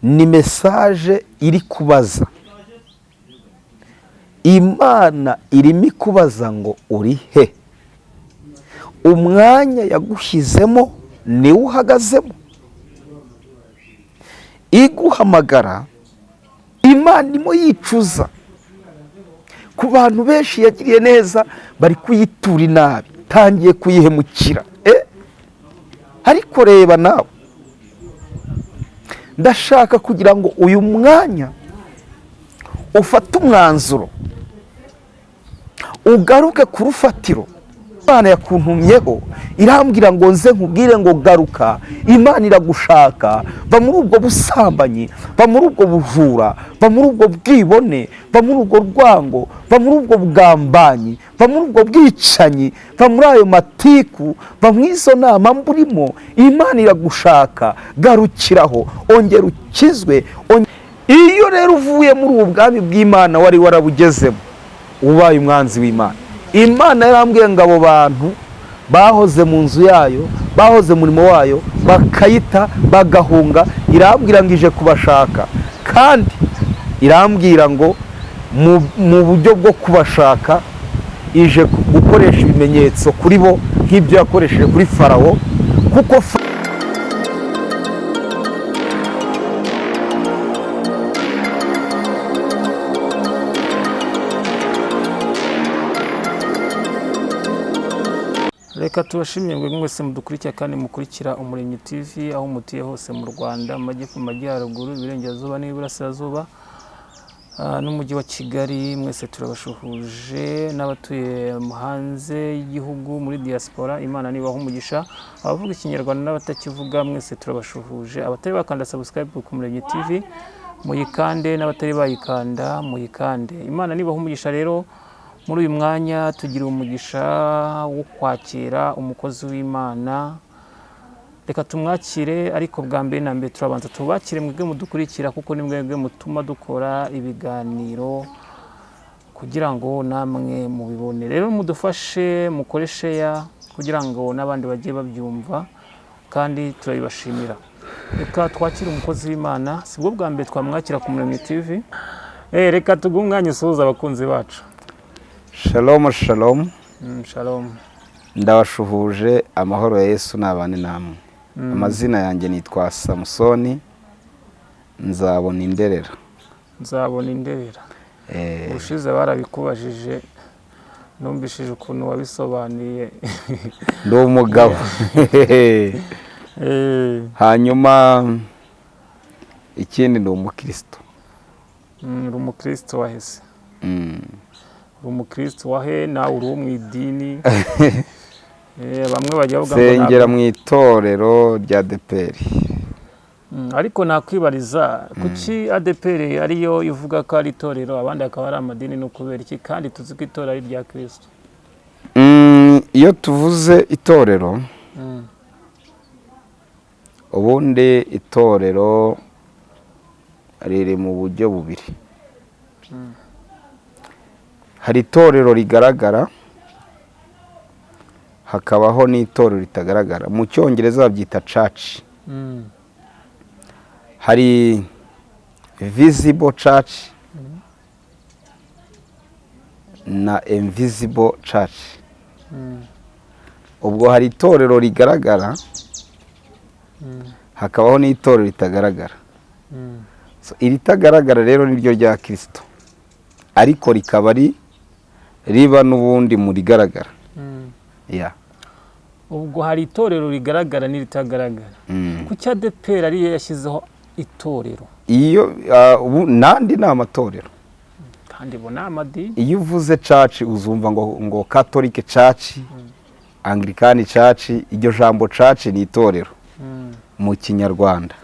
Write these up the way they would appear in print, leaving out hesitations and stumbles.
Ni message iri kubaza. Imana irimo ikubaza ngo uri he? Umwanya yagushyizemo niwo uhagazemo? Iguhamagara, Imana irimo yicuza ku bantu benshi yagiriye neza, bari kuyitura inabi, tangiye kuyihemukira. Ariko reba nawe, ndashaka kugira ngo uyu mwanya ufate umwanzuro, ugaruke ku rufatiro Imana yakuntumyeho. Irambwira ngo nze nkubwire ngo garuka, Imana iragushaka. Va muri ubwo busambanyi, va muri ubwo bujura, va muri ubwo bwibone, va muri ubwo rwango, va muri ubwo bugambanyi, va muri ubwo bwicanyi, va muri ayo matiku, va mu izo nama mburimo. Imana iragushaka, garukiraho, ongera ukizwe. Iyo rero uvuye muri ubu bwami bw'Imana wari warabugezemo, ubaye umwanzi w'Imana. Imana yarambwiye ngo abo bantu bahoze mu nzu yayo, bahoze murimo wayo, bakayita bagahunga, irambwira ngo ije kubashaka. Kandi irambwira ngo mu buryo bwo kubashaka ije gukoresha ibimenyetso kuri bo nk'ibyo yakoresheje kuri Farawo, kuko Reka tubashimire mwebwe mwese mudukurikira kandi mukurikira Umuremyi TV aho mutuye hose mu Rwanda, mu majyepfo, mu majyaruguru, iburengerazuba n'iburasirazuba, n'umujyi wa Kigali. Mwese turabashuhuje, n'abatuye hanze y'igihugu muri diaspora, Imana nibaha umugisha. Abavuga Ikinyarwanda n'abatakivuga, mwese turabashuhuje. Abatari bakanda subscribe ku Muremyi TV muyikande, n'abatari bayikanda muyikande. Imana nibaha umugisha. Rero muri uyu mwanya tugira umugisha wo kwakira umukozi w'Imana. Reka tumwakire, ariko bwa mbere na mbere turabanza tubakire mwebwe mudukurikira, kuko ni mwebwe mutuma dukora ibiganiro kugira ngo namwe mubibone. Rero mudufashe mukore share kugira ngo n'abandi bajye babyumva, kandi turabibashimira. Reka twakire umukozi w'Imana, si bwo bwa mbere twamwakira ku Muremyi TV. Reka tuguhe umwanya usuhuza abakunzi bacu. Shalom, shalom. Shalom. Ndabashuhuje, amahoro ya Yesu nabane namwe. Amazina yanjye nitwa Samusoni Nzabona Inderera. Nzabona Inderera. Ubushize barabikubajije, numvishije ukuntu wabisobanuye. Ndi umugabo. Hanyuma ikindi, ndi umukristo. Uri umukristo wahese? Uri umukristo wahe? Nawe uri uwo mu idini? Bamwe bajya bavuga ngo Nsengera mu itorero rya ADEPR. Ariko nakwibariza, kuki ADEPR ariyo ivuga ko ari itorero, abandi akaba ari amadini? No kubera iki, kandi tuzi ko itorero ari irya Kristo? Iyo tuvuze itorero, ubundi itorero riri mu buryo bubiri. Hari itorero rigaragara, hakabaho n'itorero ritagaragara. Mu Cyongereza babyita church. Hari visible church na invisible church. Ubwo hari itorero rigaragara, hakabaho n'itorero ritagaragara. So, iritagaragara rero niryo rya Kirisito, ariko rikaba riba n'ubundi mu rigaragara. Yeah. Ubwo hari itorero rigaragara n'iritagaragara. Kuki ADEPR ariyo yashyizeho itorero? Iyo ubu nandi ni amatorero. Kandi bo ni amadini. Iyo uvuze church, uzumva ngo Catholic Church, Anglican Church. Iryo jambo church ni itorero mu Kinyarwanda.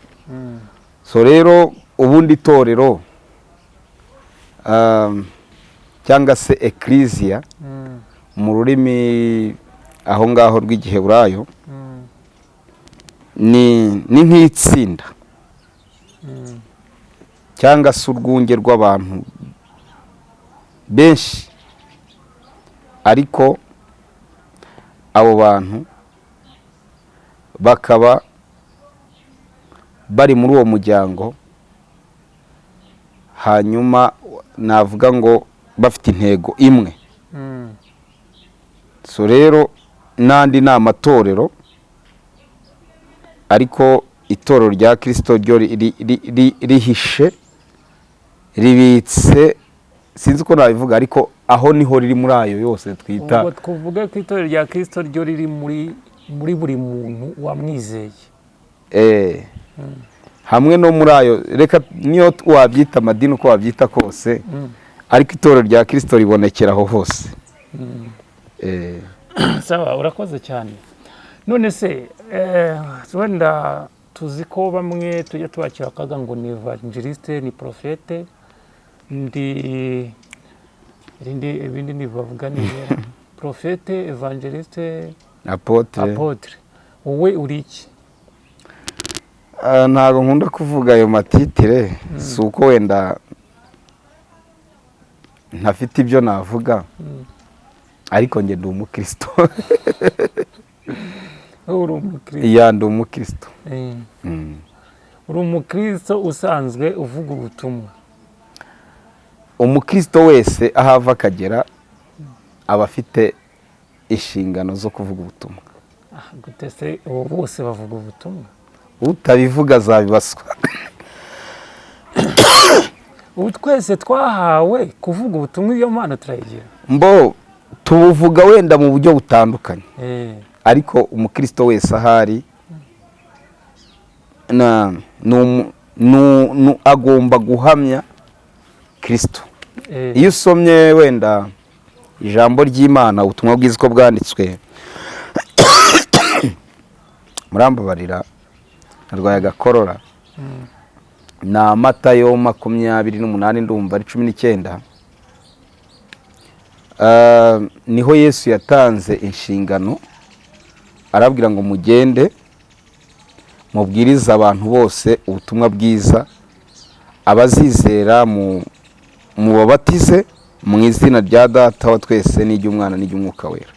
So rero ubundi itorero, cyangwa se ecclesia mu rurimi aho ngaho rw'Igiheburayo, ni nk'itsinda cyangwa se urwunge rw'abantu benshi, ariko abo bantu bakaba bari muri uwo muryango. Hanyuma navuga ngo bafite intego imwe. So rero n'andi ni amatorero, ariko itorero rya Kirisito ryo rihishe, ribitse, sinzi uko nabivuga, ariko aho niho riri muri ayo yose twita. Ubwo tuvuge ko itorero rya Kirisito ryo riri muri buri muntu wamwizeye. Hamwe no muri ayo, reka niyo wabyita amadini, uko wabyita kose, ariko itorero rya Kirisito ribonekera aho hose. Sawa, urakoze cyane. None se wenda tuzi ko bamwe tujya tubakira bakavuga ngo ni évangéliste, ni prophète, ndi irindi, ibindi ni bavuga ni prophète, évangéliste, apôtre. Apôtre. Wowe uri iki? Ah, ntabwo nkunda kuvuga ayo ma titre. Si uko wenda ntafite ibyo navuga, ariko njye ndi umukristo. Wowe uri umukristo? Iya, ndi umukristo. Uri umukristo usanzwe uvuga ubutumwa? Umukristo wese aho ava akagera aba afite inshingano zo kuvuga ubutumwa. Ah, gute se? Ubu bose bavuga ubutumwa. Utabivuga azabibaswa. Ubu twese twahawe kuvuga ubutumwa, iyo mpano turayigira. Mbo tubuvuga wenda mu buryo butandukanye, ariko umukristo wese ahari agomba guhamya Kristo. Iyo usomye wenda ijambo ry'Imana, ubutumwa bwiza uko bwanditswe, murambabarira narwaye agakorora, ni Matayo 28, ndumva ari 19. Niho Yesu yatanze inshingano, arabwira ngo mugende mubwirize abantu bose ubutumwa bwiza, abazizera mubabatize mu izina rya Data wa twese n'iry'Umwana n'iry'Umwuka Wera.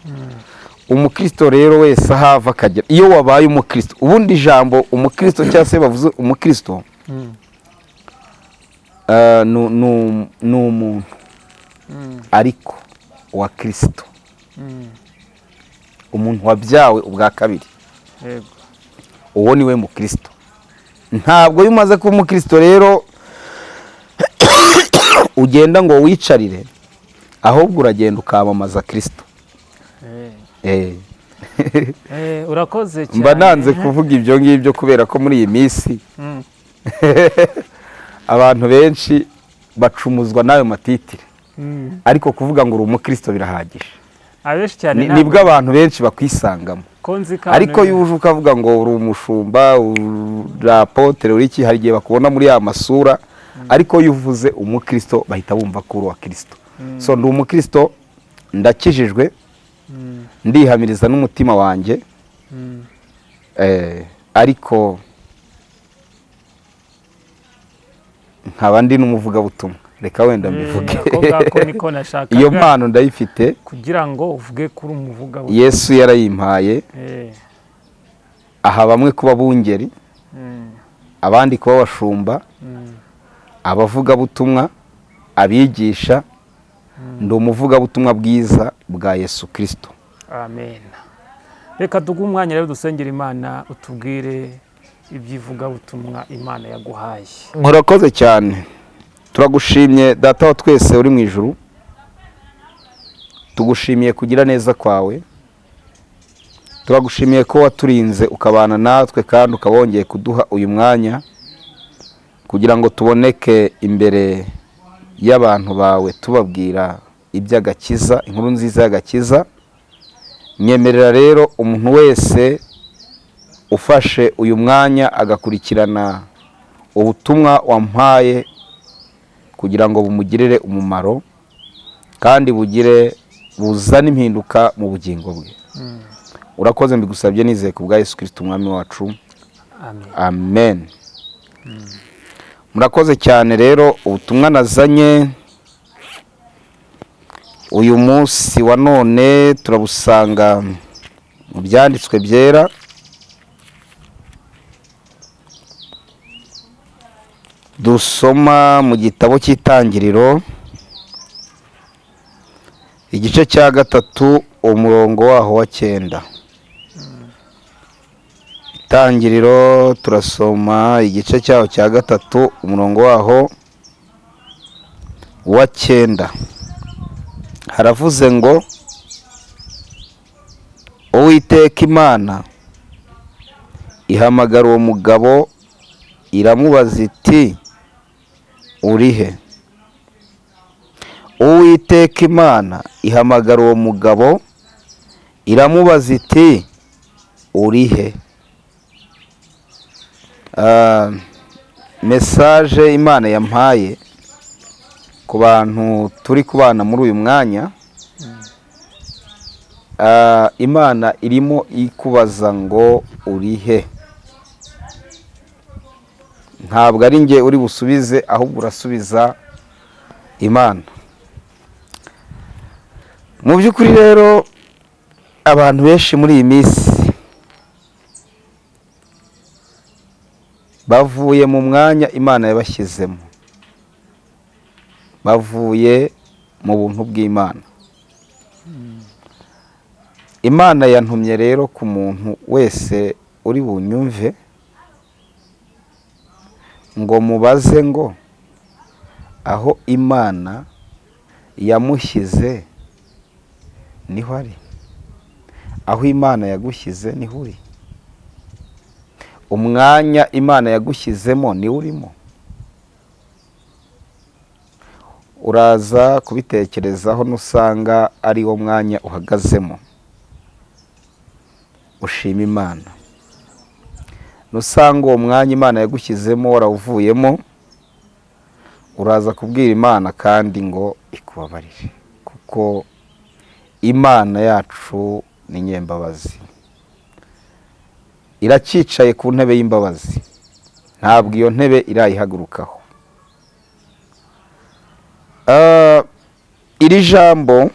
Umukristo rero wese aho ava akagera, iyo wabaye umukristo, ubundi ijambo umukristo cyangwa se bavuze umukristo, ni umuntu ariko wa Kirisito, umuntu wabyawe ubwa kabiri. Uwo ni we mukristo. Ntabwo iyo umaze kuba umukristo rero ugenda ngo wicarire, ahubwo uragenda ukamamaza Kirisito. Urakoze cyane. Mba nanze kuvuga ibyo ngibyo kubera ko muri iyi minsi abantu benshi bacumuzwa n'ayo ma titre, ariko kuvuga ngo uri umukristo birahagije. Abenshi cyane Nibwo abantu benshi bakwisangamo. Ko nzi ko Ariko iyo uje ukavuga ngo uri umushumba, uri apôtre, uri iki, hari igihe bakubona muri ya masura, ariko iyo uvuze umukristo bahita bumva ko uri uwa Kirisito. So ndi umukristo, ndakijijwe, ndihamiriza n'umutima wanjye, ariko nkaba ndi n'umuvugabutumwa, reka wenda mbivuge. Ako ngako niko nashakaga. Iyo mpano ndayifite. Kugira ngo uvuge kuri umuvugabutumwa. Yesu yarayimpaye, aha bamwe kuba bungeri, abandi kuba abashumba, abavugabutumwa, abigisha. Ndi umuvugabutumwa bwiza bwa Yesu Kirisito. Amen. Reka tuguhe umwanya rero dusengera Imana, utubwire iby'ivugabutumwa Imana yaguhaye. Murakoze cyane. Turagushimye Data wa twese uri mu ijuru, tugushimiye kugira neza kwawe, turagushimiye ko waturinze ukabana natwe kandi ukaba wongeye kuduha uyu mwanya kugira ngo tuboneke imbere y'abantu bawe tubabwira iby'agakiza, inkuru nziza y'agakiza. Nyemerera rero umuntu wese ufashe uyu mwanya agakurikirana ubutumwa wampaye kugira ngo bumugirire umumaro kandi bugire buzane impinduka mu bugingo bwe. Urakoze, mbigusabye nizeye ku bwa Yesu Kirisito Umwami wacu. Amen. Amen. Murakoze cyane. Rero ubutumwa nazanye uyu munsi wa none turabusanga mu byanditswe byera. Dusoma mu gitabo cy'Itangiriro, igice cya 3, umurongo waho wa 9. Itangiriro, turasoma igice cyaho cya 3, umurongo waho wa 9. Haravuze ngo: "Uwiteka Imana ihamagara uwo mugabo, iramubaza iti: 'Uri he?'" Uwiteka Imana ihamagara uwo mugabo, iramubaza iti: "Uri he?" Message Imana yampaye ku bantu turi kubana muri uyu mwanya, Imana irimo ikubaza ngo: "Uri he?" Ntabwo ari njye uri busubize, ahubwo urasubiza Imana. Mu by'ukuri rero, abantu benshi muri iyi minsi bavuye mu mwanya Imana yabashyizemo, bavuye mu buntu bw'Imana. Imana yantumye rero ku muntu wese uri bunyumve ngo mubaze ngo aho Imana yamushyize niho ari. Aho Imana yagushyize niho uri. Umwanya Imana yagushyizemo niwo urimo. Uraza kubitekerezaho nusanga ari wo mwanya uhagazemo, ushima Imana. Nusanga uwo mwanya Imana yagushyizemo warawuvuyemo, uraza kubwira Imana kandi ngo ikubabarire, kuko Imana yacu ni nyembabazi, iracyicaye ku ntebe y'imbabazi, ntabwo iyo ntebe irayihagurukaho. Iri jambo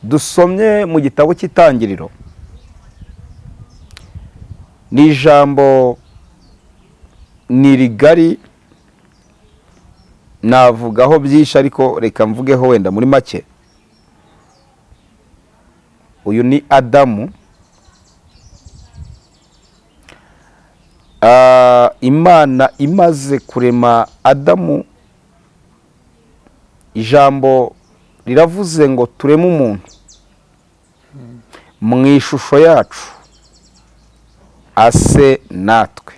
dusomye mu gitabo cy'Itangiriro ni ijambo ni rigari, navugaho byinshi, ariko reka mvugeho wenda muri make. Uyu ni Adamu. Imana imaze kurema Adamu, ijambo riravuze ngo tureme umuntu mu ishusho yacu, ase natwe.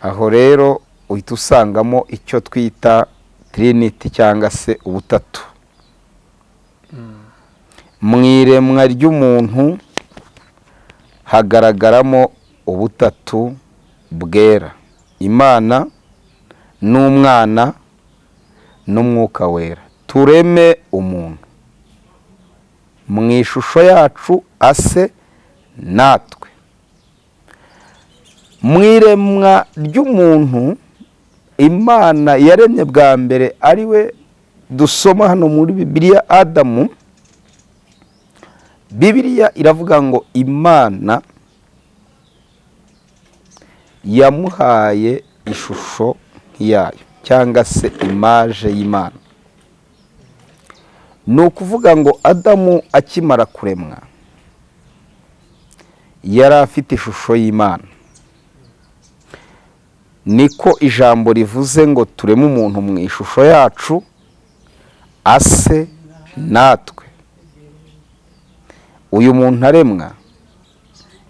Aho rero uhita usangamo icyo twita Trinity cyangwa se ubutatu. Mu iremwa ry'umuntu hagaragaramo ubutatu bwera: Imana n'Umwana n'Umwuka Wera. Tureme umuntu mu ishusho yacu, ase natwe. Mu iremwa ry'umuntu Imana yaremye bwa mbere, ari we dusoma hano muri Bibiliya, Adamu, Bibiliya iravuga ngo Imana yamuhaye ishusho nk'iyayo, cyangwa se image y'Imana. Ni ukuvuga ngo Adamu akimara kuremwa yari afite ishusho y'Imana. Niko ijambo rivuze ngo tureme umuntu mu ishusho yacu, ase natwe. Uyu muntu aremwa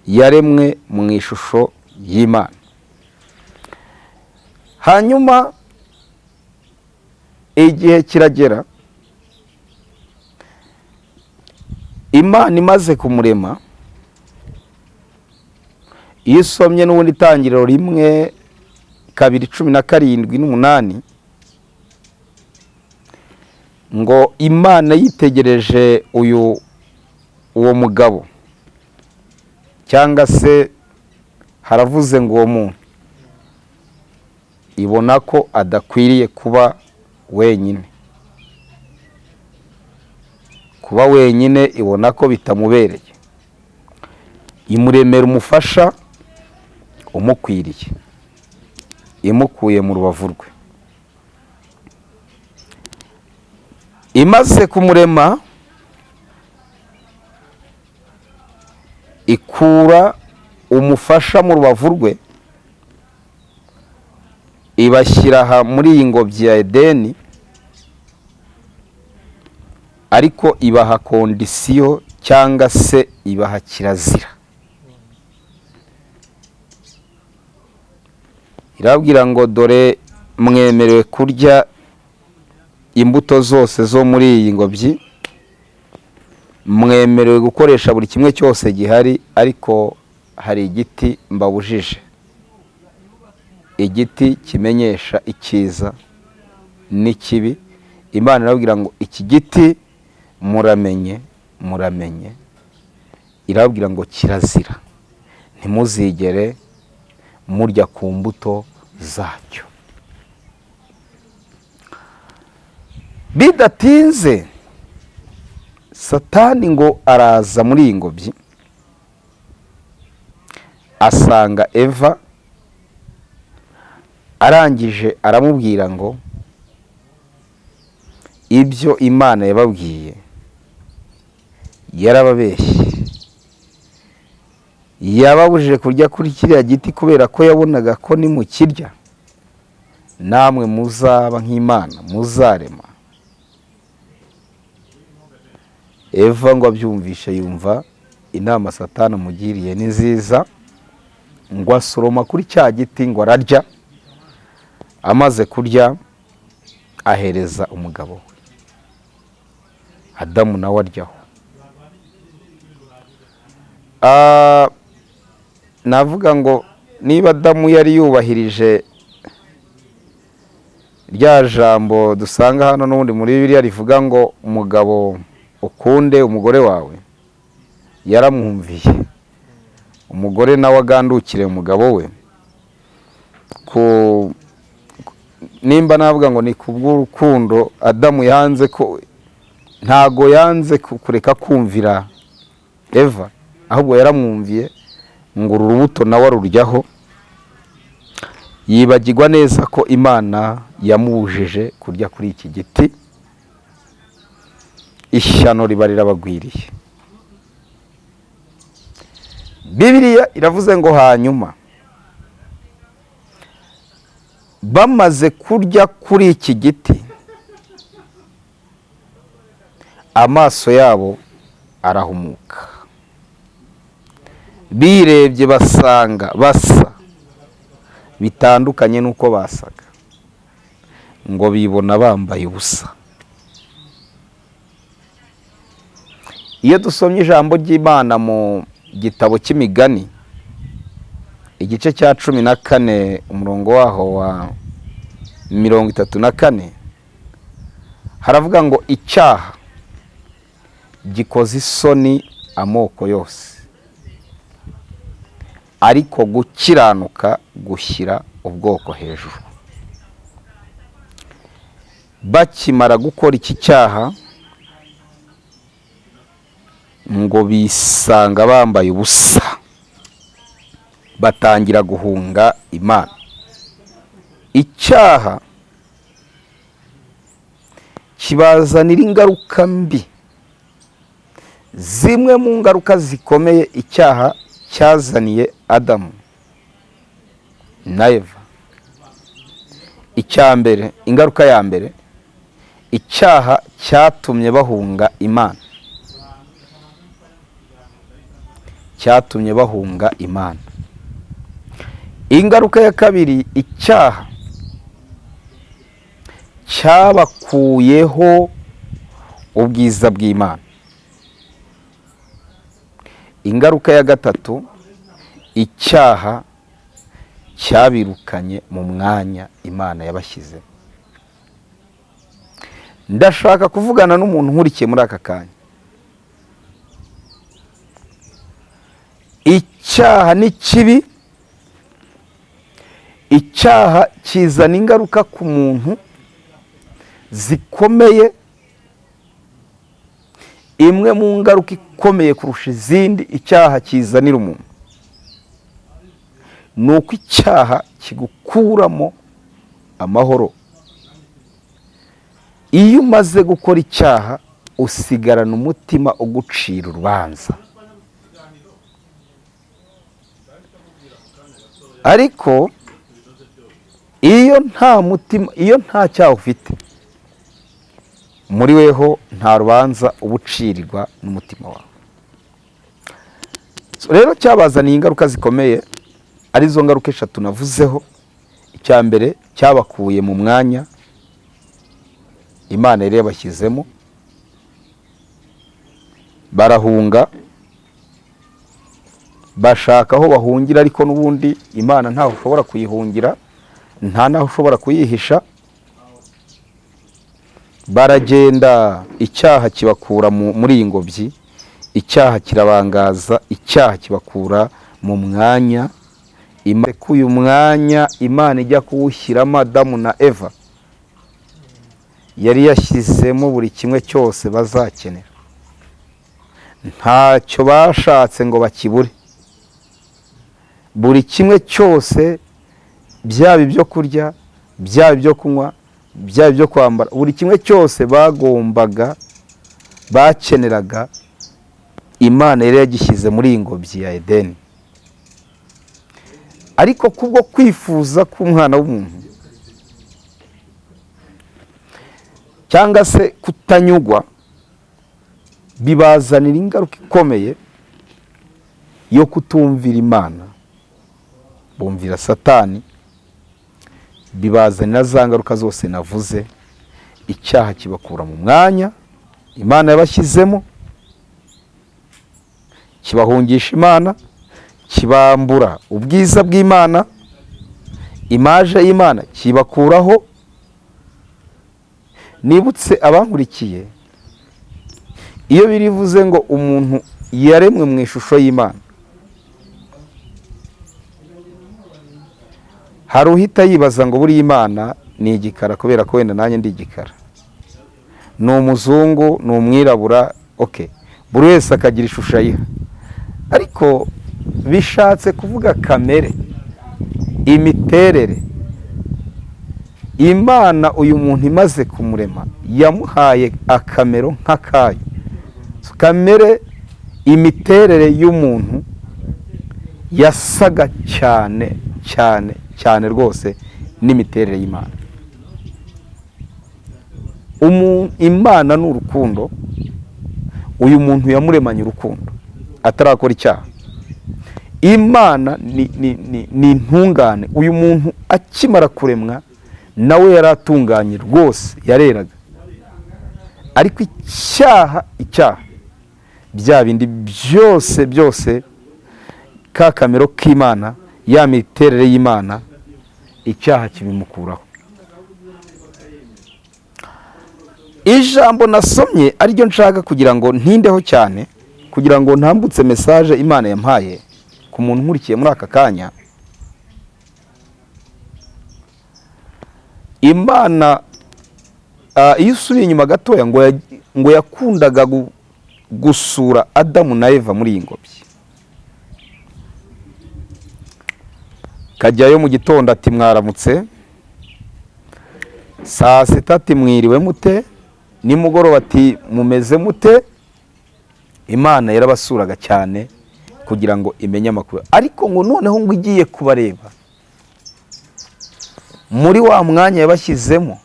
yaremwe mu ishusho y'Imana. Hanyuma igihe kiragera, Imana imaze kumurema, iyo usomye n'ubundi Itangiriro 1:2, 17 n'8, ngo Imana yitegereje uwo mugabo, cyangwa se haravuze ngo uwo muntu, ibona ko adakwiriye kuba wenyine. Kuba wenyine ibona ko bitamubereye, imuremera umufasha umukwiriye. Imukuye mu rubavu rwe. Imaze kumurema, ikura umufasha mu rubavu rwe, ibashyira aha muri iyi ngobyi ya Edeni, ariko ibaha condition cyangwa se ibaha kirazira. Irababwira ngo dore mwemerewe kurya imbuto zose zo muri iyi ngobyi, mwemerewe gukoresha buri kimwe cyose gihari, ariko hari igiti mbabujije, igiti kimenyesha icyiza n'ikibi. Imana irababwira ngo iki giti muramenye, muramenye. Irababwira ngo kirazira, ntimuzigere murya ku mbuto zacyo. Bidatinze Satani ngo araza muri iyi ngobyi, asanga Eva, arangije aramubwira ngo ibyo Imana yababwiye yarababeshye, yababujije kurya kuri kiriya giti kubera ko yabonaga ko nimukirya namwe muzaba nk'Imana, muzarema. Eva ngo abyumvishe yumva inama Satani amugiriye ni nziza, ngo asoroma kuri cya giti ngo ararya. Amaze kurya ahereza umugabo we Adamu, nawe aryaho. Navuga ngo niba Adamu yari yubahirije rya jambo dusanga hano n'ubundi muri Bibiliya rivuga ngo umugabo ukunde umugore wawe, yaramwumviye. Umugore nawe agandukire umugabo we. Nimba navuga ngo ni kubw'urukundo Adamu yanze ko, ntago yanze kureka kumvira Eva, ahubwo yaramwumviye ngo uru rubuto nawe aruryaho, yibagirwa neza ko Imana yamubujije kurya kuri iki giti. Ishyano riba rirabagwiriye. Bibiliya iravuze ngo hanyuma bamaze kurya kuri iki giti, amaso yabo arahumuka, birebye basanga basa bitandukanye n'uko basaga, ngo bibona bambaye ubusa. Iyo dusomye ijambo ry'Imana mu gitabo cy'Imigani igice cya 14 umurongo waho wa 34, haravuga ngo icyaha gikoza isoni amoko yose, ariko gukiranuka gushyira ubwoko hejuru. Bakimara gukora iki cyaha ngo bisanga bambaye ubusa, batangira guhunga Imana. Icyaha kibazanira ingaruka mbi. Zimwe mu ngaruka zikomeye icyaha cyazaniye Adamu na Eva, icya mbere, ingaruka ya mbere, icyaha cyatumye bahunga Imana. Cyatumye bahunga Imana. Ingaruka ya kabiri, icyaha cyabakuyeho ubwiza bw'Imana. Ingaruka ya gatatu, icyaha cyabirukanye mu mwanya Imana yabashyize. Ndashaka kuvugana n'umuntu nkurikiye muri aka kanya. Icyaha ni kibi, icyaha kizana ingaruka ku muntu zikomeye. Imwe mu ngaruka ikomeye kurusha izindi icyaha kizanira umuntu, Ni uko icyaha kigukuramo amahoro. Iyo umaze gukora icyaha, usigarana umutima ugucira urubanza. Ariko iyo nta mutima, iyo nta cyaha ufite muri weho, nta rubanza uba ucirirwa n'umutima wawe. So, rero cyabazaniye ingaruka zikomeye, arizo ngaruka eshatu navuzeho. Icya mbere, cyabakuye mu mwanya Imana yari yabashyizemo, barahunga, bashaka aho bahungira, ariko n'ubundi Imana ntaho ushobora kuyihungira, nta n'aho ushobora kuyihisha. Baragenda, icyaha kibakura muri iyi ngobyi, icyaha kirabangaza, icyaha kibakura mu mwanya. Ko uyu mwanya Imana ijya kuwushyiramo Adamu na Eva, yari yashyizemo buri kimwe cyose bazakenera. Ntacyo bashatse ngo bakibure. Buri kimwe cyose, byaba ibyo kurya, byaba ibyo kunywa, byaba ibyo kwambara, buri kimwe cyose bagombaga, bakeneraga, Imana yari yagishyize muri iyi ngobyi ya Edeni. Ariko kubwo kwifuza k'umwana w'umuntu cyangwa se kutanyugwa, bibazanira ingaruka ikomeye yo kutumvira Imana, bumvira Satani, bibazanira za ngaruka zose navuze. Icyaha kibakura mu mwanya Imana yabashyizemo, kibahungisha Imana, kibambura ubwiza bw'Imana, image y'Imana kibakuraho. Nibutse abankurikiye, iyo birivuze ngo umuntu yaremwe mu ishusho y'Imana, hari uhita yibaza ngo buriya Imana ni igikara kubera ko wenda nanjye ndi igikara, ni umuzungu, ni umwirabura, okay, buri wese akagira ishusho ayiha. Ariko bishatse kuvuga kamere, imiterere. Imana uyu muntu imaze kumurema yamuhaye akamero nk'akayo. Kamere, imiterere y'umuntu yasaga cyane cyane cyane rwose n'imiterere y'Imana. Imana ni urukundo. Uyu muntu yamuremanye urukundo atarakora icyaha. Imana ni intungane. Uyu muntu akimara kuremwa nawe yari atunganye rwose, yareraga. Ariko icyaha bya bindi byose byose, ka kamero k'Imana, ya miterere y'Imana, icyaha kibimukuraho. Ijambo nasomye ariryo nshaka kugira ngo ntindeho cyane, kugira ngo ntambutse message Imana yampaye ku muntu nkurikiye muri aka kanya. Imana iyo usubiye inyuma gatoya, ngo yakundaga gusura Adamu na Eva muri iyi ngobyi. Kajyayo mu gitondo ati mwaramutse, saa sita ati mwiriwe mute, nimugoroba ati mumeze mute. Imana yarabasuraga cyane kugira ngo imenye amakuru. Ariko ngo noneho ngo igiye kubareba muri wa mwanya yabashyizemo,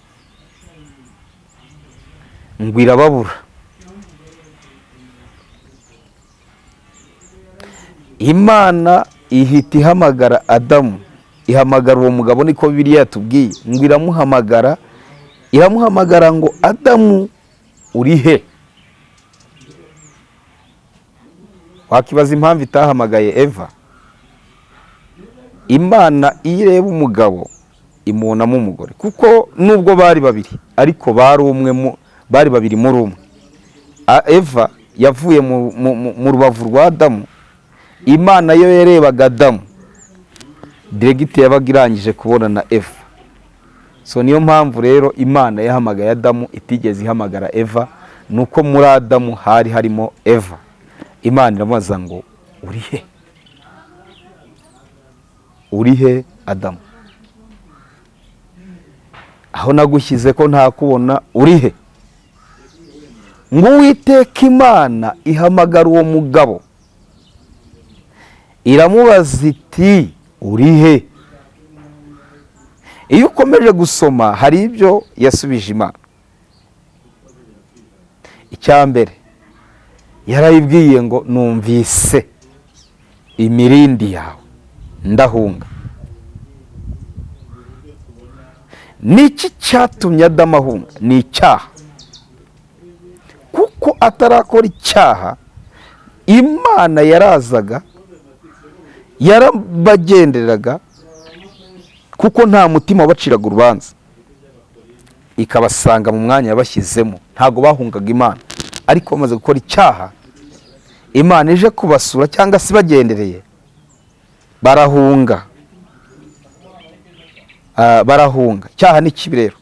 ngo irababura. Imana ihita ihamagara Adamu, ihamagara uwo mugabo, niko Bibiliya yatubwiye, ngo iramuhamagara, iramuhamagara ngo Adamu uri he? Wakibaza impamvu itahamagaye Eva. Imana iyo ireba umugabo imubonamo umugore, kuko nubwo bari babiri ariko bari umwe, bari babiri muri umwe. Eva yavuye mu rubavu rwa Adamu. Imana yo yarebaga Adamu, diregite yabaga irangije kubona na Eva. So niyo mpamvu rero Imana yahamagaye Adamu itigeze ihamagara Eva, nuko muri Adamu hari harimo Eva. Imana iramubaza ngo uri he? Uri he, Adamu? Aho nagushyize ko ntakubona, uri he? Ngo Uwiteka Imana ihamagara uwo mugabo, iramubaza iti: "Uri he?" Iyo ukomeje gusoma, hari ibyo yasubije Imana. Icya mbere yarayibwiye ngo: "Numvise imirindi yawe, ndahunga." Niki cyatumye Adamu ahunga? Ni icyaha, kuko atarakora icyaha Imana yarazaga, yarabagendereraga, kuko nta mutima wabaciraga urubanza, ikabasanga mu mwanya yabashyizemo. Ntabwo bahungaga Imana. Ariko bamaze gukora icyaha, Imana ije kubasura cyangwa se ibagendereye, barahunga. Barahunga. Icyaha ni kibi rero,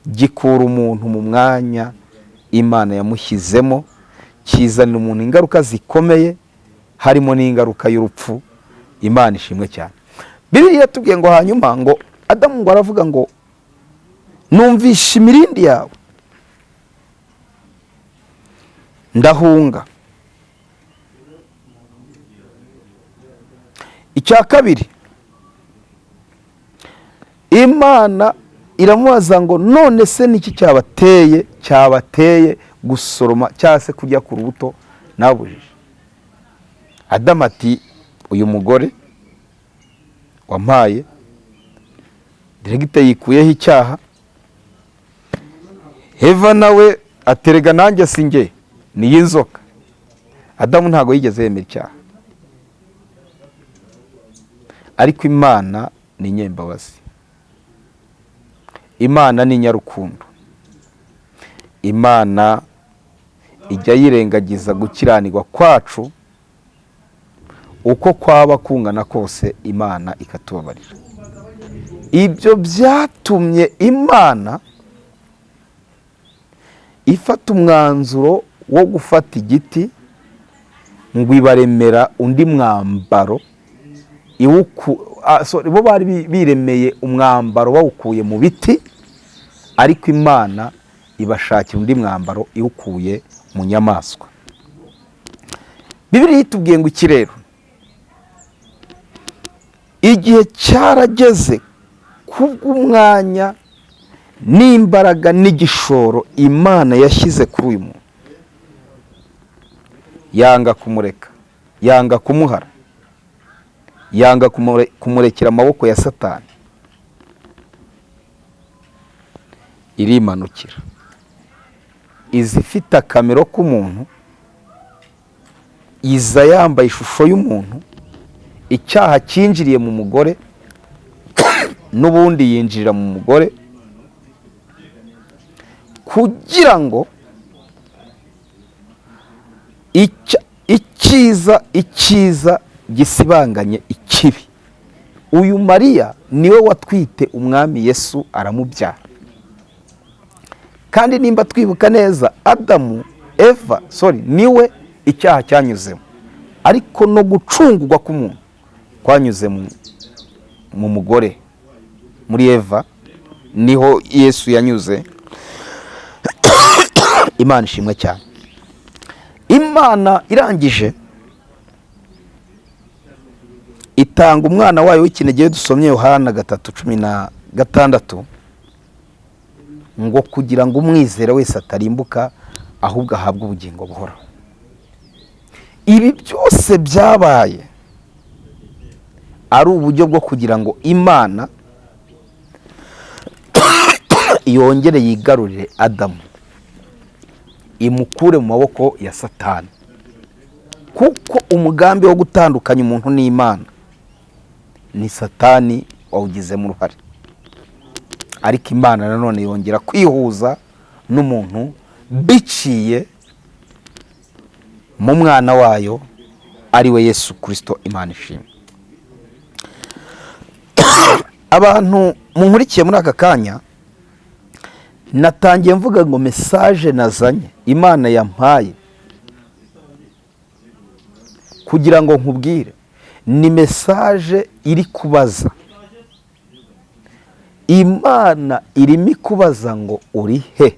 gikura umuntu mu mwanya Imana yamushyizemo, kizanira umuntu ingaruka zikomeye, harimo n'ingaruka y'urupfu. Imana ishimwe cyane. Bibiliya yatubwiye ngo hanyuma ngo Adamu ngo aravuga ngo: "Numvishe imirindi yawe, ndahunga." Icya kabiri, Imana iramubaza ngo: "None se niki cyabateye gusoroma cyangwa se kurya ku rubuto nabujije?" Adamu ati: "Uyu mugore wampaye." Diregite yikuyeho icyaha. Eva nawe aterega: "Nanjye si njye, ni iy'inzoka." Adamu ntabwo yigeze yemera icyaha, ariko Imana ni inyembabazi, Imana ni inyarukundo. Imana ijya yirengagiza gukiranirwa kwacu uko kwaba kungana kose, Imana ikatubabarira. Ibyo byatumye Imana ifata umwanzuro wo gufata igiti ngo ibaremera undi mwambaro. Sorry, bo bari biremeye umwambaro bawukuye mu biti, ariko Imana ibashakira undi mwambaro iwukuye mu nyamaswa. Bibiliya itubwiye ngo iki rero? Igihe cyarageze, kubw'umwanya n'imbaraga n'igishoro Imana yashyize kuri uyu muntu, yanga kumureka, yanga kumuhara, yanga kumurekera amaboko ya Satani, irimanukira, iza ifite akamero k'umuntu, iza yambaye ishusho y'umuntu. Icyaha cyinjiriye mu mugore, n'ubundi yinjirira mu mugore kugira ngo icyiza gisibanganye ikibi. Uyu Mariya niwe watwite Umwami Yesu, aramubyara. Kandi nimba twibuka neza, Adamu, Eva, sorry, niwe icyaha cyanyuzemo, ariko no gucungurwa k'umuntu kwanyuze mu mugore, muri Eva niho Yesu yanyuze. Imana ishimwe cyane. Imana irangije itanga umwana wayo w'ikinege. Iyo dusomye Yohana 3:16, ngo kugira ngo umwizera wese atarimbuka, ahubwo ahabwe ubugingo buhoraho. Ibi byose byabaye ari uburyo bwo kugira ngo Imana yongere yigarurire Adamu, imukure mu maboko ya Satani, kuko umugambi wo gutandukanya umuntu n'Imana ni Satani wawugizemo uruhare. Ariko Imana nanone yongera kwihuza n'umuntu biciye mu mwana wayo, ari we Yesu Kirisito. Imana ishimwe. Abantu munkurikiye muri aka kanya, natangiye mvuga ngo message nazanye, Imana yampaye kugira ngo nkubwire, Ni message iri kubaza. Imana irimo ikubaza ngo uri he?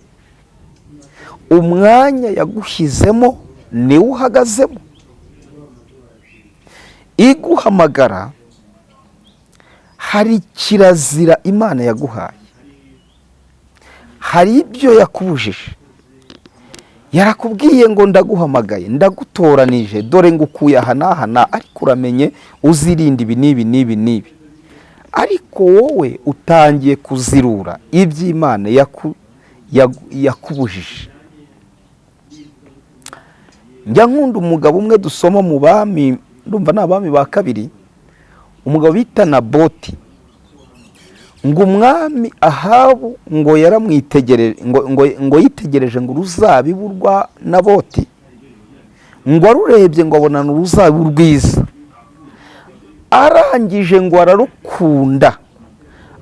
Umwanya yagushyizemo niwo uhagazemo. Iguhamagara hari kirazira Imana yaguhaye, hari ibyo yakubujije. Yarakubwiye ngo ndaguhamagaye, ndagutoranije, dore ngukuye aha n'aha na, ariko uramenye uzirinde ibi n'ibi n'ibi n'ibi. Ariko wowe utangiye kuzirura iby'Imana yakubujije. Njya nkunda umugabo umwe dusoma mu bami, ndumva ni Abami ba Kabiri, umugabo bita Naboti. Ngo umwami Ahabu ngo yaramwitegereje, ngo yitegereje ngo uruzabibu rwa Naboti, ngo arurebye ngo abonana uruzabibu rwiza, arangije ngo ararukunda,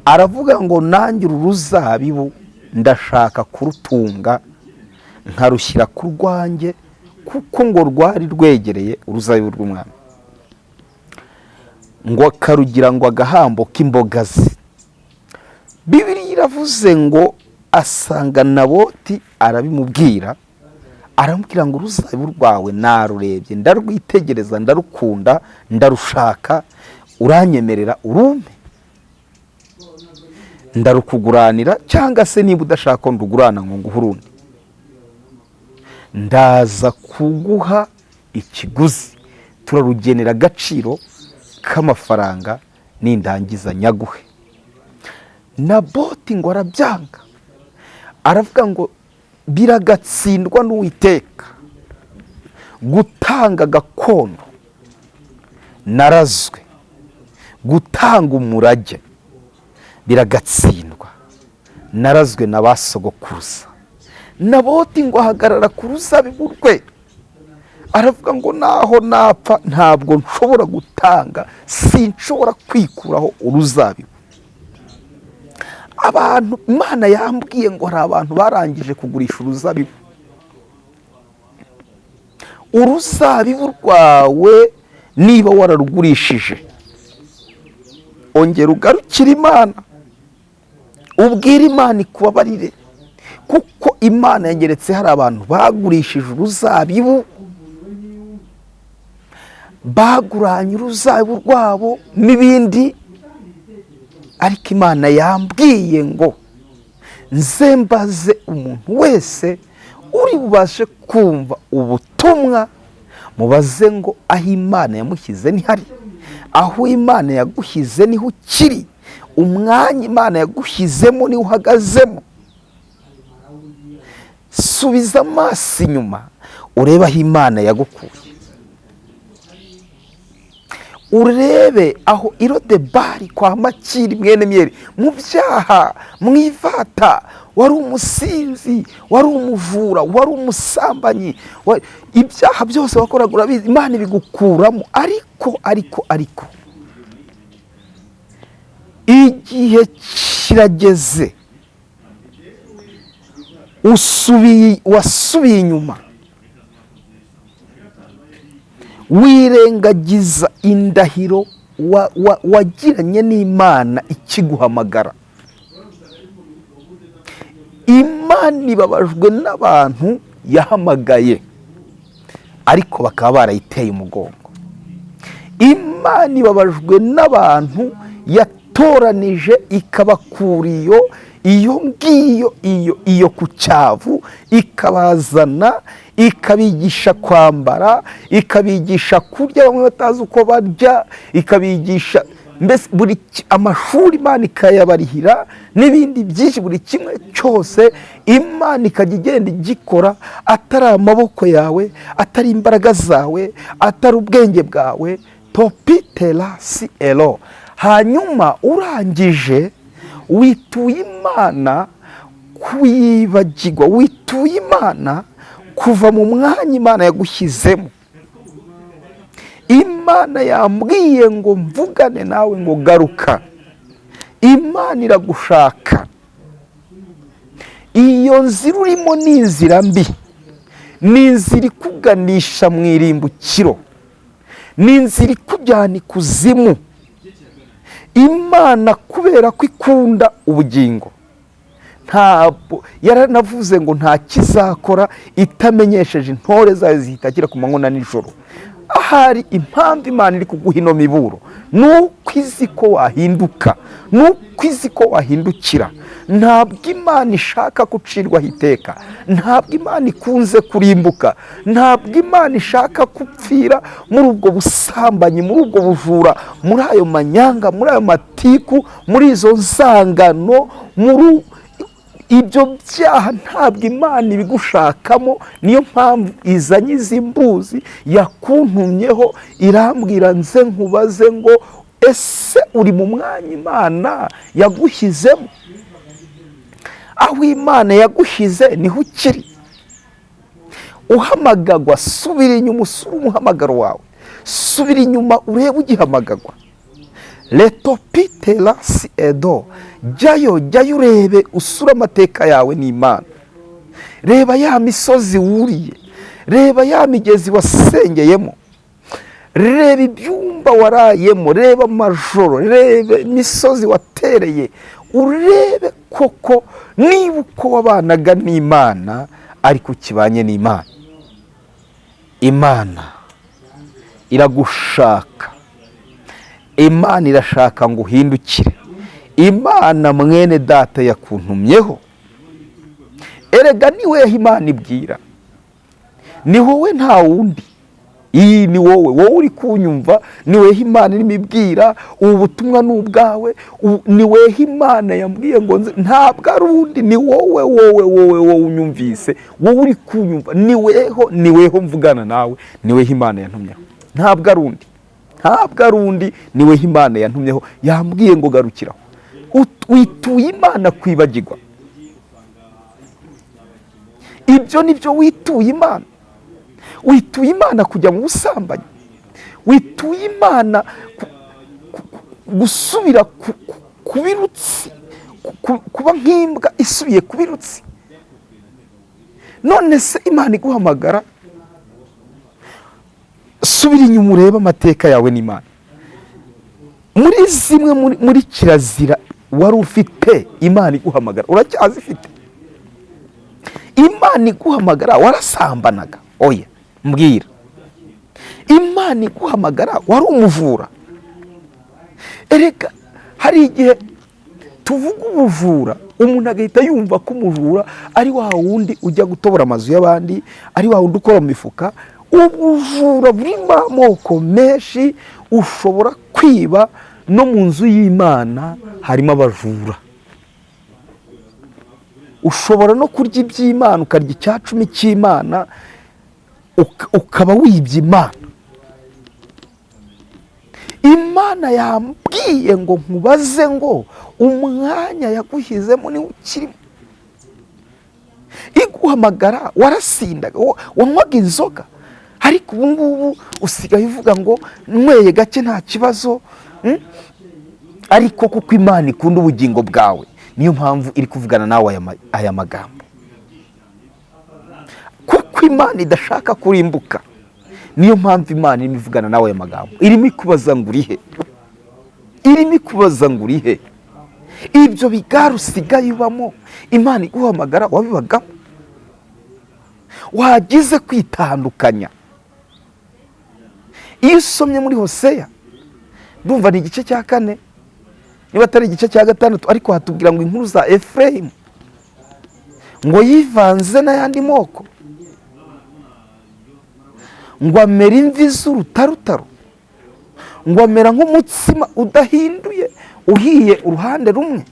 aravuga ngo nanjye uru ruzabibu ndashaka kurutunga nkarushyira ku rwanjye, kuko ngo rwari rwegereye uruzabibu rw'umwami, ngo akarugira ngo agahambo k'imboga ze. Bibiliya iravuze ngo asanga Naboti arabimubwira, aramubwira ngo uruzabibu rwawe narurebye, ndarwitegereza, ndarukunda, ndarushaka, uranyemerera urumpe, ndarukuguranira, cyangwa se niba udashaka ko ndugurana ngo nguhe urundi, ndaza kuguha ikiguzi, turarugenera agaciro k'amafaranga, nindangiza nyaguhe. Naboti ngo arabyanga, aravuga ngo biragatsindwa n'Uwiteka gutanga gakondo narazwe, gutanga umurage biragatsindwa narazwe na ba sogokuruza. Naboti ngo ahagarara ku ruzabibu rwe, aravuga ngo naho napfa ntabwo nshobora gutanga, sinshobora kwikuraho uruzabibu. Abantu Imana yambwiye ngo hari abantu barangije kugurisha uruzabibu. Uruzabibu rwawe niba wararugurishije, ongera ugarukire Imana, ubwire Imana ikubabarire, kuko Imana yangeretse hari abantu bagurishije uruzabibu, baguranye uruzabibu rwabo n'ibindi, ariko Imana yambwiye ngo nze mbaze umuntu wese uri bubashe kumva ubutumwa, mubaze ngo aho Imana yamushyize ntihari, aho Imana yagushyize niho ukiri, umwanya Imana yagushyizemo niho uhagazemo. Subiza amaso inyuma urebe aho Imana yagukuye, urebe aho Irodebari kwa Makiri mwene Myeri, mu byaha, mu ivata, wari umusinzi, wari umuvura, wari umusambanyi, ibyaha byose wakoraga urabizi, Imana ibigukuramo. Ariko ariko ariko igihe kirageze, wasubiye inyuma, wirengagiza indahiro wagiranye n'Imana ikiguhamagara. Imana ibabajwe n'abantu yahamagaye ariko bakaba barayiteye umugongo. Imana ibabajwe n'abantu yatoranije ikabakura iyo ngiyo iyo ku cyavu, ikabazana, ikabigisha kwambara, ikabigisha kurya bamwe batazi uko barya, ikabigisha mbese buri amashuri Imana ikayabarihira n'ibindi byinshi, buri kimwe cyose Imana ikajya igenda igikora, atari amaboko yawe, atari imbaraga zawe, atari ubwenge bwawe. Topitera si ero. Hanyuma urangije wituye Imana kuyibagirwa, wituye Imana kuva mu mwanya Imana yagushyizemo. Imana yambwiye ngo mvugane nawe ngo garuka. Imana iragushaka. Iyo nzira urimo ni inzira mbi, ni inzira ikuganisha mu irimbukiro, Ni inzira ikujyana ikuzimu. Imana kubera ko ikunda ubugingo, ntabwo yaranavuze ngo nta kizakora itamenyesheje intore zayo zihitakira ku manywa na nijoro. Ahari impamvu Imana iri kuguha ino miburo ni uko izi ko wahinduka, ni uko izi ko wahindukira. Ntabwo Imana ishaka gucirwaho iteka, ntabwo Imana ikunze kurimbuka, ntabwo Imana ishaka gupfira muri ubwo busambanyi, muri ubwo bujura, muri ayo manyanga, muri ayo matiku, muri izo nzangano, muri ibyo byaha. Ntabwo Imana ibigushakamo. Niyo mpamvu izanye izi mbuzi yakuntumyeho, irambwira nze nkubaze ngo ese uri mu mwanya Imana yagushyizemo? Aho Imana yagushyize niho ukiri. Uhamagagwa, subira inyuma usure umuhamagaro wawe, subira inyuma urebe ugihamagagwa. Retopiterasi edo, jyayo jyayo urebe, usure amateka yawe n'Imana. Reba ya misozi wuriye, reba ya migezi wasengeyemo, reba ibyumba warayemo, reba amajoro, reba imisozi watereye, urebe koko niba uko wabanaga n'Imana ariko ukibanye n'Imana. Imana iragushaka, Imana irashaka ngo uhindukire. Imana mwene data yakuntumyeho. Erega ni weho Imana ibwira, ni wowe nta wundi. Iyi ni wowe, wowe uri kunyumva, ni weho Imana irimo ibwira. Ubu butumwa ni ubwawe, ni weho Imana yambwiye ngo nze, ntabwo ari undi, ni wowe, wowe wowe wowe unyumvise, wowe uri kunyumva, ni weho, ni weho mvugana nawe, ni weho Imana yantumyeho, ntabwo ari undi, ntabwo ari undi, ni weho Imana yantumyeho, yambwiye ngo garukiraho. Wituye Imana kwibagirwa, ibyo ni byo wituye Imana. Wituye Imana kujya mu busambanyi, wituye Imana gusubira ku birutsi, kuba nk'imbwa isubiye ku birutsi. None se Imana iguhamagara, subira inyuma urebe amateka yawe n'Imana. Muri zimwe muri kirazira wari ufite, Imana iguhamagara uracyazifite? Imana iguhamagara warasambanaga? Oya, mbwira. Imana iguhamagara wari umuvura? Erega hari igihe tuvuga ubujura, umuntu agahita yumva ko umujura ari wa wundi ujya gutobora amazu y'abandi, ari wa wundi ukora mu mifuka. Ubujura burimo amoko menshi, ushobora kwiba no mu nzu y'Imana harimo abajura. Ushobora no kurya iby'Imana, ukarya icya cumi cy'Imana, ukaba wibye Imana. Imana yambwiye ngo nkubaze ngo umwanya yagushyizemo niwo ukirimo. Iguhamagara warasindaga, wanywaga inzoga, ariko ubu ngubu usigaye uvuga ngo nyweye gake nta kibazo, Ariko kuko Imana ikunda ubugingo bwawe, niyo mpamvu iri kuvugana nawe aya magambo. Kuko Imana idashaka kurimbuka, niyo mpamvu Imana irimo ivugana nawe aya magambo. Irimo ikubaza ngo urihe, irimo ikubaza ngo urihe. Ibyo bigare usigaye ubamo, Imana iguhamagara wabibagamo? Wagize kwitandukanya. Iyo usomye muri Hoseya, ndumva ni igice cya 4, niba atari igice cya 6, ariko hatubwira ngo inkuru za Efurayimu ngo yivanze n'ayandi moko, ngo amera imvi z'urutarutaro, ngo amera nk'umutsima udahinduye uhiye uruhande rumwe,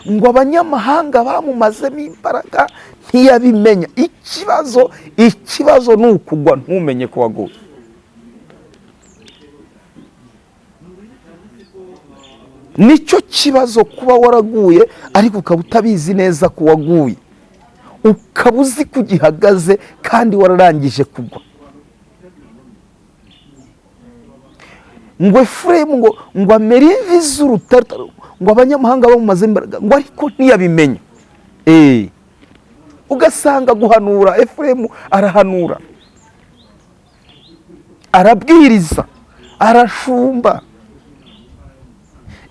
ngo abanyamahanga bamumazemo imbaraga ntiyabimenya. Ikibazo ni ukugwa ntumenye ko waguye. Nicyo kibazo, kuba waraguye ariko ukaba utabizi neza ko waguye, ukaba uzi ko ugihagaze kandi wararangije kugwa. Ngo Efurayimu ngo amere imvi z'urutarutaro, ngo abanyamahanga bamumaze imbaraga, ngo ariko ntiyabimenya. Ugasanga guhanura, Efurayimu arahanura. Arabwiriza, arashumba,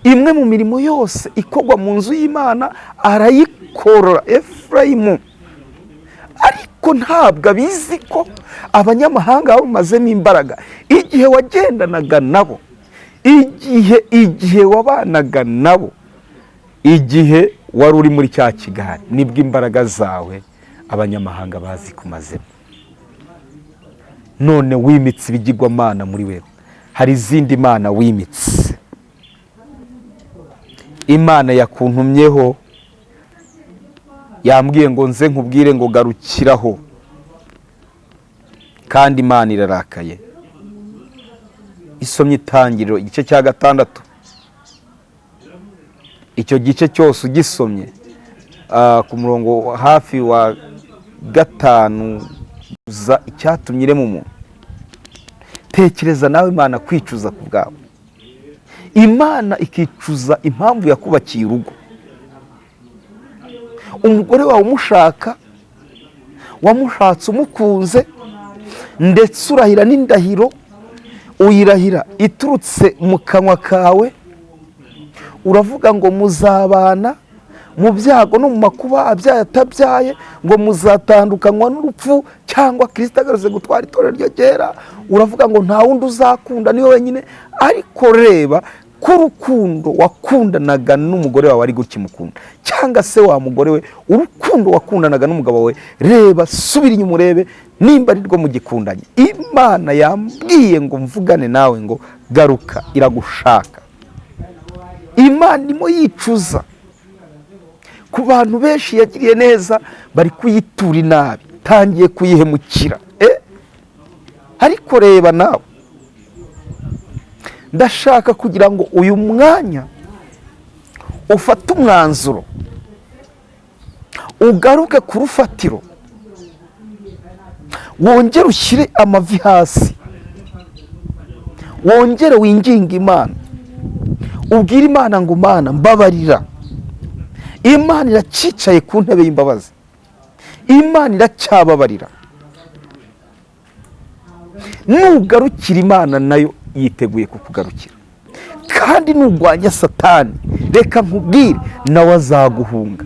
imwe mu mirimo yose ikorwa mu nzu y'Imana arayikora Efurayimu. Ariko ntabwo abizi ko abanyamahanga bamazemo imbaraga. Igihe wagendanaga nabo, igihe wabanaga nabo, igihe wari uri muri cya kigari, nibwo imbaraga zawe abanyamahanga bazikumazemo. None wimitse ibigirwamana muri wewe, hari izindi mana wimitse. Imana yakuntumyeho yambwiye ngo nze nkubwire ngo garukiraho, kandi Imana irarakaye. Isomye Itangiriro igice cya 6, icyo gice cyose ugisomye ku murongo hafi wa 5, icyatumye irema umuntu. Tekereza nawe Imana kwicuza ku bwawe, Imana ikicuza impamvu yakubakiye urugo. Umugore wawe umushaka, wamushatse umukunze, ndetse urahira n'indahiro, uyirahira iturutse mu kanwa kawe, uravuga ngo muzabana mu byago no mu makuba, abyaye atabyaye, ngo muzatandukanywa n'urupfu cyangwa Kirisito agarutse gutwara itorero ryo ryera. Uravuga ngo nta wundi uzakunda, niwe wenyine. Ariko reba ko urukundo wakundanaga n'umugore wawe ari gukimukunda, cyangwa se wa mugore we, urukundo wakundanaga n'umugabo wawe, reba, subira inyuma urebe nimba ari rwo mugikundanye. Imana yambwiye ngo mvugane nawe ngo garuka, iragushaka. Imana irimo yicuza ku bantu benshi yagiriye neza, bari kuyitura inabi, tangiye kuyihemukira. Ariko reba nawe, ndashaka kugira ngo uyu mwanya ufate umwanzuro, ugaruke ku rufatiro, wongere ushyire amavi hasi, wongere winginge Imana, ubwire Imana ngo Mana mbabarira. Imana iracyicaye ku ntebe y'imbabazi, Imana iracyababarira. Nugarukira Imana nayo yiteguye kukugarukira, kandi nurwanya Satani, reka nkubwire, nawe azaguhunga.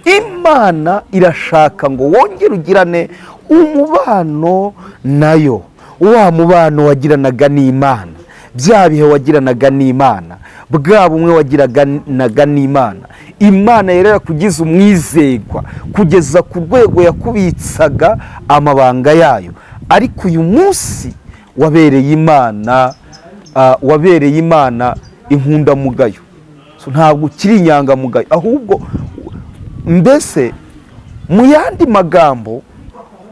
Imana irashaka ngo wongere ugirane umubano nayo, wa mubano wagiranaga n'Imana, bya bihe wagiranaga n'Imana, bwa bumwe wagiranaga n'Imana. Imana yari yarakugize umwizerwa kugeza ku rwego yakubitsaga amabanga yayo, ariko uyu munsi wabereye Imana, wabereye Imana inkundamugayo. Ntabwo ukiri inyangamugayo, ahubwo mbese mu yandi magambo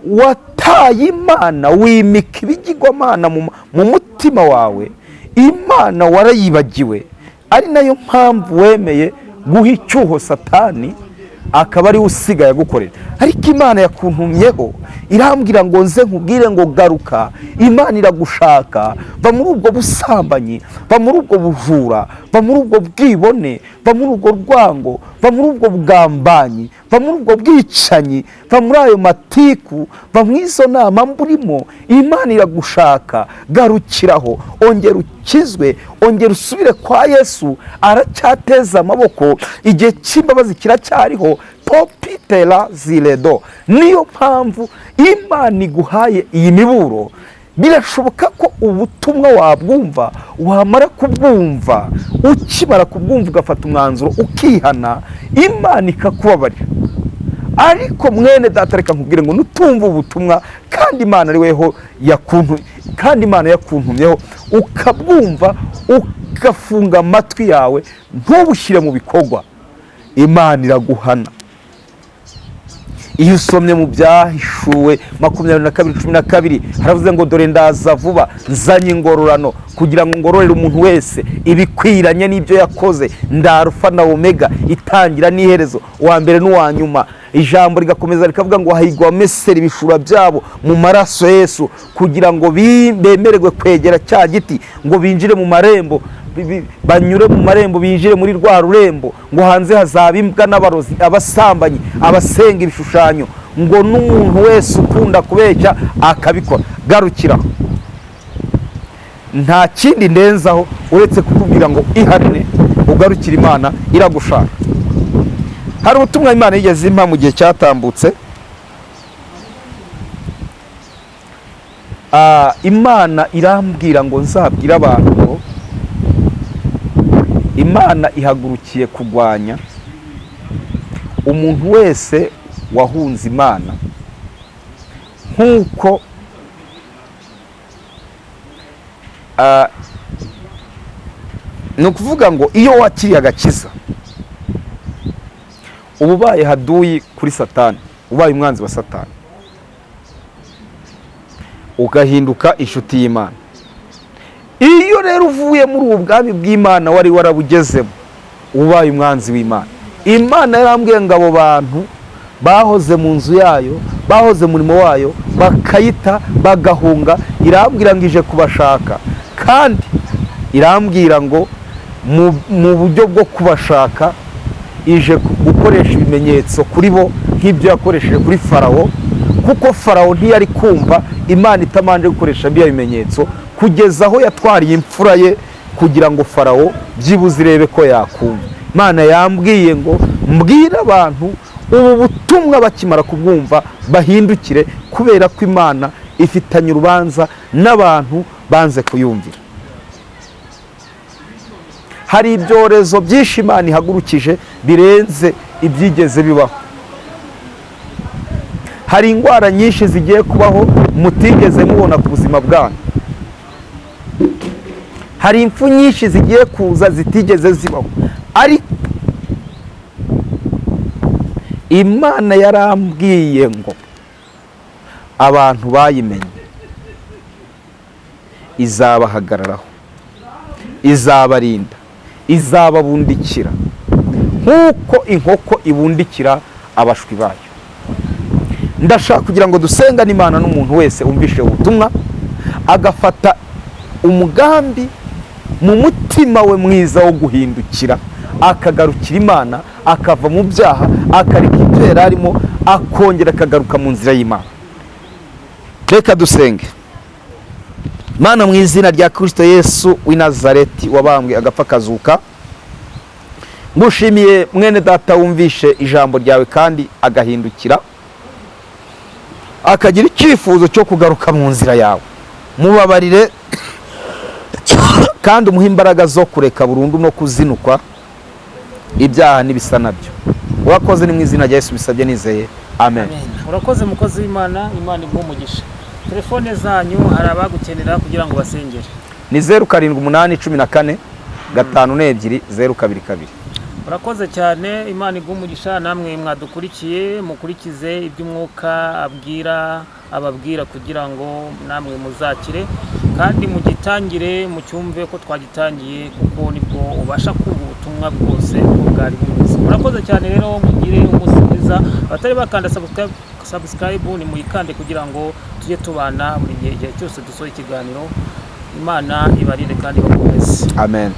wataye Imana, wimika ibigirwamana mu mutima wawe. Imana warayibagiwe, ari nayo mpamvu wemeye guha icyuho Satani akaba ariwe usigaye agukorera. Ariko Imana yakuntumyeho irambwira ngo nze nkubwire ngo garuka, Imana iragushaka. Va muri ubwo busambanyi, va muri ubwo bujura, va muri ubwo bwibone, va muri ubwo rwango, va muri ubwo bugambanyi, va muri ubwo bwicanyi, va muri ayo matiku, va mu izo nama mburimo. Imana iragushaka, garukiraho, ongera ukizwe, ongera usubire kwa Yesu. Aracyateza amaboko, igihe cy'imbabazi kiracyariho. Topitera ziredo. Niyo mpamvu Imana iguhaye iyi miburo. Birashoboka ko ubutumwa wabwumva, wamara kubwumva, ukimara kubwumva ugafata umwanzuro ukihana, Imana ikakubabarira. Ariko mwene data, reka nkubwire ngo nutumva ubutumwa, kandi Imana ari weho yakuntu, kandi Imana yakuntumyeho, ukabwumva ugafunga amatwi yawe ntubushyire mu bikorwa, Imana iraguhana. Iyo usomye mu Byahishuwe 22:12, haravuze ngo dore ndaza vuba, nzanye ingororano kugira ngo ngororere umuntu wese ibikwiranye n'ibyo yakoze. Ndi Arufa na Omega, itangira n'iherezo, uwa mbere n'uwa nyuma. Ijambo rigakomeza rikavuga ngo hahirwa abamesera ibishura byabo mu maraso Yesu, kugira ngo bemererwe kwegera cya giti, ngo binjire mu marembo, banyure mu marembo binjire muri rwa rurembo. Ngo hanze hazaba imbwa n'abarozi, abasambanyi, abasenga ibishushanyo. Ngo n'umuntu wese ukunda kubeshya akabikora. Garukiraho, nta kindi ndenzaho uretse kukubwira ngo ihane, ugarukire Imana, iragushaka. Hari ubutumwa Imana yigeze impa mu gihe cyatambutse. Imana irambwira ngo nzabwire abantu ngo Imana ihagurukiye kurwanya umuntu wese wahunze Imana, nk'uko ni ukuvuga ngo iyo wakiriye agakiza uba ubaye haduyi kuri Satani, ubaye umwanzi wa Satani, ugahinduka inshuti y'Imana. Iyo rero uvuye muri ubu bwami bw'Imana wari warabugezemo, ubaye umwanzi w'Imana. Imana yarambwiye ngo abo bantu bahoze mu nzu yayo, bahoze mu murimo wayo, bakayita bagahunga, irambwira ngo ije kubashaka, kandi irambwira ngo mu buryo bwo kubashaka ije gukoresha ibimenyetso kuri bo nk'ibyo yakoresheje kuri Farawo, kuko Farawo ntiyari kumva Imana itabanje gukoresha biriya bimenyetso, kugeza aho yatwariye imfura ye kugira ngo Farawo byibuze irebe ko yakumva. Imana yambwiye ngo mbwire abantu ubu butumwa, bakimara kubwumva bahindukire, kubera ko Imana ifitanye urubanza n'abantu banze kuyumvira. Hari ibyorezo byinshi Imana ihagurukije birenze ibyigeze bibaho. Hari indwara nyinshi zigiye kubaho mutigeze mubona ku buzima bwanyu. Hari impfu nyinshi zigiye kuza zitigeze zibaho. Ariko Imana yarambwiye ngo abantu bayimenye izabahagararaho, izabarinda, izababundikira nk'uko inkoko ibundikira abashwi bayo. Ndashaka kugira ngo dusengane Imana n'umuntu wese umvishe ubutumwa agafata umugambi mu mutima we mwiza wo guhindukira, akagarukira Imana, akava mu byaha, akareka ibyo yari arimo, akongera akagaruka mu nzira y'Imana. Reka dusenge. Mana, mu izina rya Kristo Yesu w'i Nazareti wabambwe agapfa akazuka, ngushimiye mwene data wumvishe ijambo ryawe kandi agahindukira, akagira icyifuzo cyo kugaruka mu nzira yawe. Mubabarire kandi umuhe imbaraga zo kureka burundu no kuzinukwa ibyaha n'ibisa nabyo. Urakoze, ni mu izina rya Yesu bisabye nizeye, amen. Urakoze mukozi w'Imana, Imana iguhe umugisha. Telefone zanyu hari abagukenera kugira ngo basengere. Ni 078 14 52 022. Urakoze cyane, Imana iguhe umugisha. Namwe mwadukurikiye, mukurikize iby'umwuka abwira ababwira kugira ngo namwe muzakire, kandi mugitangire mucyumve ko twagitangiye, kuko nibwo ubasha kumva ubutumwa bwose uko bwari bumeze. Murakoze cyane rero, mugire umunsi mwiza. Abatari bakanda subscribe ni muyikande kugira ngo tujye tubana buri gihe, igihe cyose dusohoye ikiganiro. Imana ibarinde kandi bakomeze. Amen.